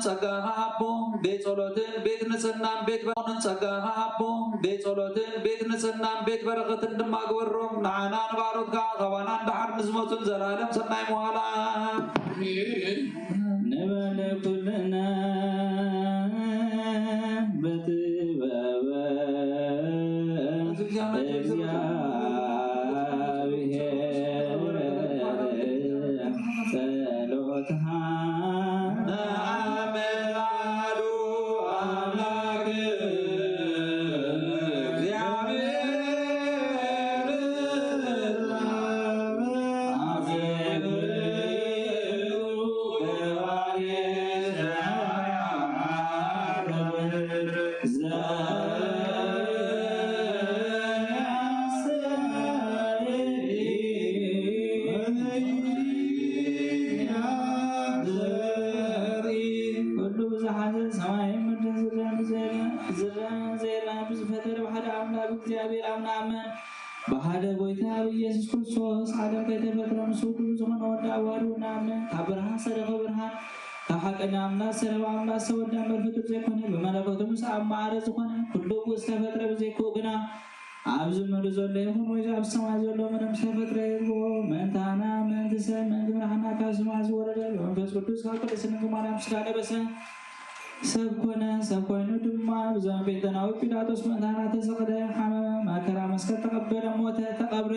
ጸጋኻ ሃቦም። ቤት ጸሎትን ቤት ንጽህናን ቤት በረኸትን ጸጋኻ ሃቦም። ቤት ጸሎትን ቤት ንጽህናን ቤት በረኸትን ድማ ግበሮም። ንዓና ንባሮትካ ካባና ንደሓር ንዝመጹን ዘላለም ሰናይ መዋላ ንበል ኩልና በጥበበ እግዚኣብሔር ጸሎትሃ ንኣምላክ እግዚኣብሔር ኩሉ ብዝሓዘ ሰማይን ምድርን ዝረአ ብዘየለ ዝረአ ብዘየለ ብዝፈጠረ ብሓደ ኣምላክ እግዚኣብሔር ኣብ ንኣምን ብሓደ ጎይታ ብኢየሱስ ክርስቶስ ዓለም ከይተፈጥረ ምስኡ ኩሉ ዝኾነ ወዲ ኣዋህዱ ንኣምን ካብ ብርሃን ሰረቐ ብርሃን ካብ ሓቀኛ ኣምላክ ሰረቐ ኣምላክ ዝተወልደ እምበር ፍጡር ዘይኮነ ብመለኮቱ ምስ ኣብ ማዕረ ዝኾነ ኩሉ ብዝተፈጥረ ብዘይክኡ ግና ኣብዚ ምድሪ ዘሎ ይኹን ወይ ኣብ ሰማይ ዘሎ ምንም ዝተፈጥረ የልቦ። ምእንታና ምእንቲ ሰብ ምእንቲ ምድሓና ካብ ሰማይ ዝወረደ ብመንፈስ ቅዱስ ካብ ቅድስት ድንግል ማርያም ስጋ ለበሰ ሰብ ኮነ። ሰብ ኮይኑ ድማ ብዘመን ጴንጠናዊ ጲላጦስ ምእንታና ተሰቕለ፣ ሓመመ፣ መከራ መስቀል ተቐበለ፣ ሞተ፣ ተቐብረ።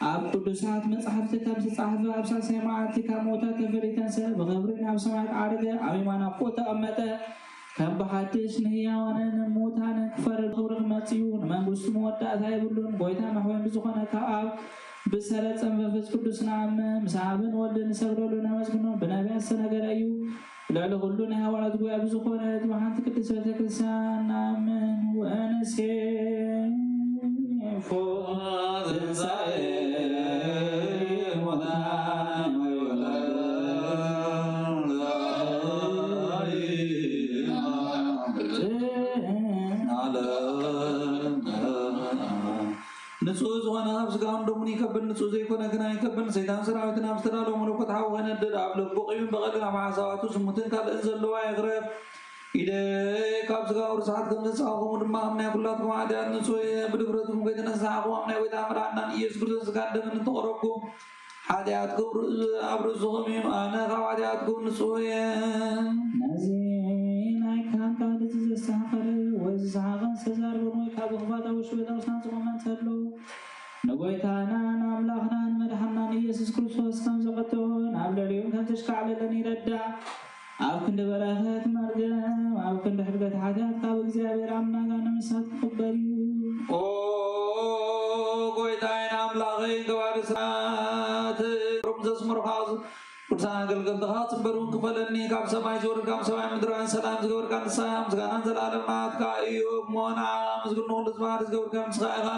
ኣብ ቅዱሳት መጻሕፍቲ ከም ዝተጻሕፈ ኣብ ሳልሳይ መዓልቲ ካብ ምዉታት ተፈሊጠ ሰብ ብኽብሪ ናብ ሰማያት ዓረገ፣ ኣብ የማን ኣቦኡ ተቐመጠ። ከም ብሓድሽ ንህያዋንን ንሙታንን ክፈርድ ክብሪ ክመጽእ እዩ። ንመንግስቱ መወዳእታ የብሉን። ጎይታን መሕወይን ብዝኾነ ካብ ኣብ ብዝሰረጸ መንፈስ ቅዱስ ንኣምን። ምስ ኣብን ወልድን ንሰግደሉ ነመስግኖ። ብነቢያት ዝተነገረ እዩ። ልዕሊ ኩሉ ናይ ሃዋርያት ጉባኤ ብዝኾነት ብሓንቲ ቅድስት ቤተ ክርስቲያን ንኣምን ወንሴፎ ትንሳኤ ሙታን ንጹህ ዝኾነ ካብ ስጋውን ደሙን ይከብል፣ ንጹህ ዘይኮነ ግና ይከብል። ሰይጣን ሰራዊትን ኣብ ዝተዳለወ መለኮት ሓዊ ከይነድድ ኣብ ልቡ ቂምን በቐልን ኣብ ሓሳባቱ ዝሙትን ካልእን ዘለዋ ይቕረብ። ኢደይ ካብ ስጋው ርስሓት ከም ዘንጻኹ፣ ከምኡ ድማ ኣብ ናይ ኩላትኩም ሓጢኣት ንጹህ እየ። ብድፍረትኩም ከይተነሳሕኹም፣ ኣብ ናይ ጎይታ መድሓንናን ኢየሱስ ክርስቶስ ስጋን ደምን እንተቐረብኩም፣ ሓጢኣትኩም ርእሱ-፣ ኣብ ርእስኹም እዩ። ኣነ ካብ ሓጢኣትኩም ንጹህ እየ። ነዚ ናይ ካህን ቃል እዚ ዘስተኻኸለ ወይ ዝሰሓቐን ዝተዛረበን ወይ ካብ ክፋታዊ ሽበታ ውሳን ዝቖመ እንተሎ፣ ንጎይታና ንኣምላኽና ንመድሓንና ንኢየሱስ ክርስቶስ ከም ዘቐጥዖን ኣብ ልዕሊኡ ከም ዘሽካዕለለን ይረዳእ። ኣብ ክንዲ በረኸት መርገም፣ ኣብ ክንዲ ሕድገት ሓጢኣት ካብ እግዚኣብሔር ኣምላኽ ኣነ ምሳት ክቕበል እዩ። ኦ ጎይታዬን ኣምላኸይን፣ ገባሪ ስራት ሮም ዘስመርካ ቅዱሳን ኣገልገልትኻ ጽንበሩን ክፈለኒ። ካብ ሰማይ ዝወረድካ፣ ኣብ ሰማይ ምድራውያን ሰላም ዝገበርካ ንስኻ ምስጋናን ዘላለም ናትካ እዩ። እሞ ንዓኻ ምስግኑ ኩሉ ዝባህር ዝገበርካ ንስኻ ኢኻ።